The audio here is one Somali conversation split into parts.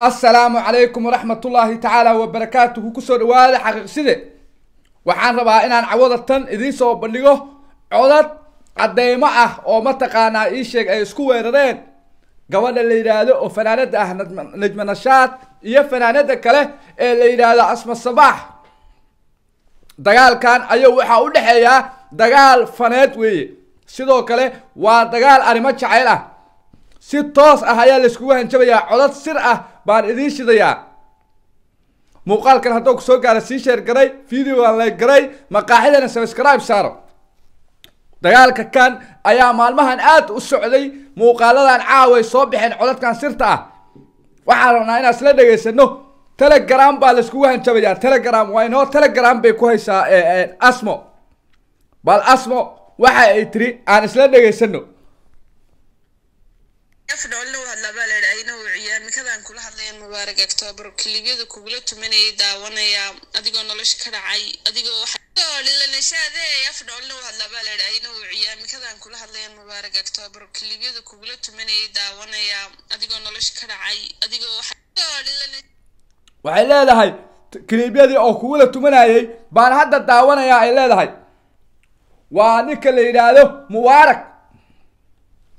Asalaamu calaykum waraxmatullaahi tacaala wabarakaatuhu. Kusoo dhawaada Xaqiiqside. Waxaan rabaa inaan cawada tan idiin soo bandhigo codad cadeymo ah oo mataqaanaa ii sheeg ay isku weerareen gabadha la yidhaahdo oo fanaanada ah Najma Nashaad iyo fanaanada kale ee la yidhaahdo Asma Sabaax. Dagaalkan ayuu waxaa u dhexeeyaa dagaal faneed weeye, sidoo kale waa dagaal arrimo jacayl ah. Si toos ah ayaa laiskugu hanjabayaa. Codad sir ah baan idiin shidayaa. Muuqaalkan hadduu ku soo gaara, sii share garay, videogan like garay, maqaaxidana subscribe saaro. Dagaalka kan ayaa maalmahan aad u socday. Muuqaaladan caaway soo baxeen, codadkan sirta ah waxaan rabnaa inaan isla dhegaysano. Telegram baa laiskugu hanjabayaa. Telegram waa inoo, Telegram bay ku haysaa Asmo. Bal Asmo waxa ay tiri aan isla dhegaysano. Afdhoolna hadlaa baa la yidhi ayna wiciyaa mikadan kula hadlayan Mubaarak October kilibyada kugula tumanayay daawanaya adigoo nolosha ka dhacay adigoo lilanashaade. Afdhoolna hadlaa baa la yidhi ayna wiciyaa mikadan kula hadlayan Mubaarak October kilibyada kugula tumanayay daawanaya adigoo nolosha ka dhacay adigoo. Waxay leedahay kiliibyadii oo kugula tumanayay baan hadda daawanayaa, ay leedahay. Waa ninka la yidhaahdo Mubaarak,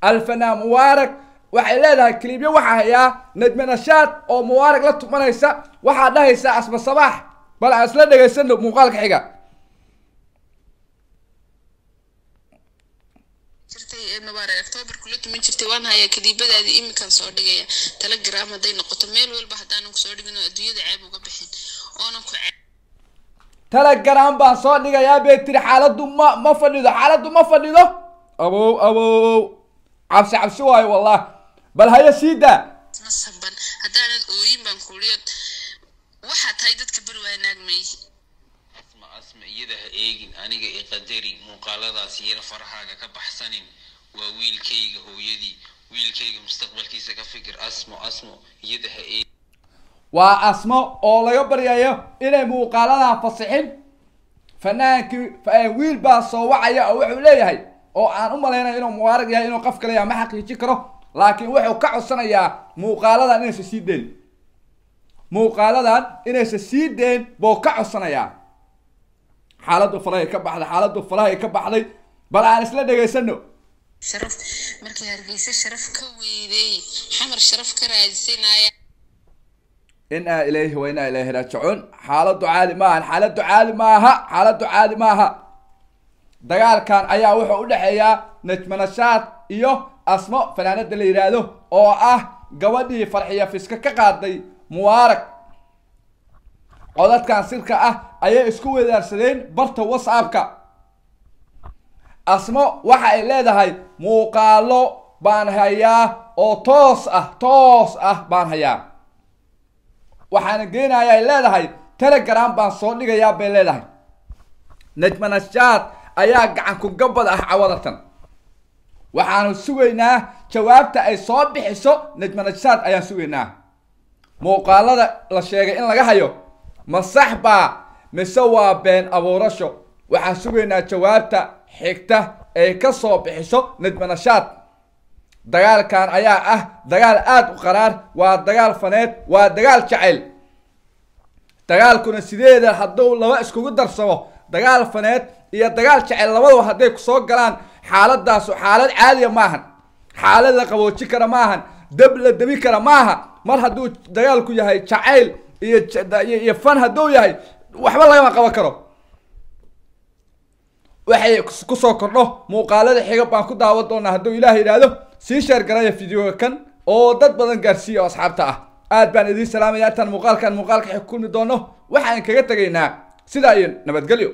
alfanaan Mubaarak. Waxay leedahay kiliibyo waxaa hayaa Najma Nashaad oo Mubaarak la tumanaysa, waxaa dhahaysaa Asma Sabaax. Bal aan isla dhegaysano muuqaalka xiga. Jirtay ee Mubaarak October kula tuman jirtay waan hayaa kiliibadaadii, iminkan soo dhigaya Telegram hadday noqoto meel walba, haddaanan kusoo dhigin oo adduunyada ceeb uga bixin oonan ku ceeb. Telegram baan soo dhigayaa bay tiri. Xaaladdu ma fadhido, xaaladdu ma fadhido. Abow abow, cabsi cabsi waayo wallah. Bal haye, sii daa. Ma saban haddaanad ooyin baan kuliyo waxaa tahay dadka beri waa naagmay. Asma, Asma, iyada ha eegin, aniga i qadari. Muuqaaladaas iyana farahaaga ka baxsanin. Waa wiilkayga hooyadii, wiilkayga mustaqbalkiisa ka fikir. Asmo, Asmo, iyada ha eegin. Waa Asmo oo laga baryayo inay muuqaaladan fasixin fanaankii. Wiil baa soo wacaya oo wuxuu leeyahay, oo aan u malaynayo inuu Mubaarak yahay, inuu qof kale yahay ma xaqiijin karo, laakiin wuxuu ka codsanayaa muuqaaladan inaysa sii deyn, muuqaaladan inaysa sii deyn buu ka codsanayaa. Xaaladdu farahay ka baxday, xaaladdu farahay ka baxday. Bal aan isla dhegaysano. Sharaf markii Hargeysa sharaf ka weydey, Xamar sharaf ka raadisanaya. Inaa ilayhi wa inaa ilayhi raajicuun. Xaaladdu caadi maahan, xaaladdu caadi maaha, xaaladdu caadi maaha. Dagaalkan ayaa wuxuu u dhexeeyaa Najma Nashaad iyo Asmo fanaanada la yidhaahdo oo ah gabadhii Farxiya Fiska ka qaaday Mubaarak. Codadkan sirka ah ayay isku wadaarsadeen barta WhatsAppka. Asmo waxa ay leedahay muuqaalo baan hayaa oo toos ah, toos ah baan hayaa, waxaana geenaya ay leedahay, Telegram baan soo dhigayaa bay leedahay. Najma Nashaad ayaa gacan ku gabad ah cawadatan. Waxaanu sugaynaa jawaabta ay soo bixiso Najma Nashaad ayaan sugaynaa. Muuqaalada la sheegay in laga hayo ma sax baa mise waa been abuurasho? Waxaan sugaynaa jawaabta xigta ay ka soo bixiso Najma Nashaad. Dagaalkan ayaa ah dagaal aada u qaraar, waa dagaal faneed, waa dagaal jacayl. Dagaalkuna sideeda hadduu laba iskugu darsamo, dagaal faneed iyo dagaal jacayl labadaba hadday kusoo galaan, xaaladaasu xaalad caadiya maahan, xaalad la qaboojin kara maahan, dab la demi kara maaha. Mar hadduu dagaalku yahay jacayl iyo fan hadduu yahay, waxba lagama qaban karo. Waxay kusoo kordho muuqaalada xiga baan ku daawan doonaa hadduu Ilaah yidhaahdo. Sii share garaya videoga kan oo dad badan gaarsiiya oo asxaabta ah. Aad baan idiin salaamaya. Intaan muuqaalkan muuqaalka xig kulmi doono, waxaan kaga tegaynaa sidaa iyo nabadgelyo.